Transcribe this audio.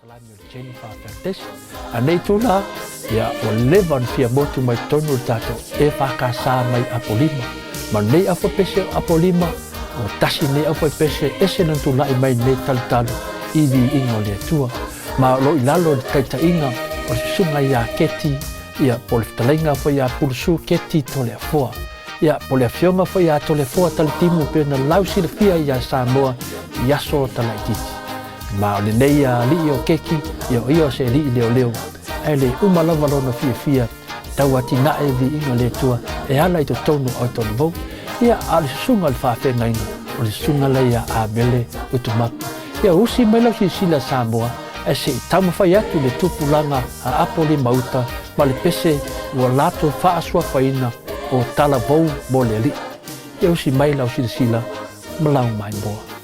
Polokalame o le Jennifer Feltes. A nei tula, ia, ua leva ona fia motu mai totonu o le tatou EFKS mai Apolima. Ma nei aufapese o Apolima, ua tasi nei aufaipese ese na tulai mai nei talutalu i viiga o le Atua. Ma o lo i lalo i le taitaiga o le susuga ia Keti, ia, po o le fetalaiga foi ia Pulusu Keti Toleafoa. Ia, po o le afioga foi ia Toleafoa Talitimu pei ona lausilafia ia Samoa i aso talaititi. Ma o lenei alii o Keki, ia o ia o se alii leoleo, ae le uma lava lona fiafia tau atinae viiga le Atua e ala i totonu o Aotearoa. Ia, a o le susuga o le faafeagaiga, o le susuga lea ia Abele Utumapu. Ia, usi mai lau silasila Samoa, ae se i taumafai atu le tupulaga a Apolima-uta ma le pese ua latou faasuafaina o talavou mo le alii. Ia usi mai lau silasila ma lau maimoa.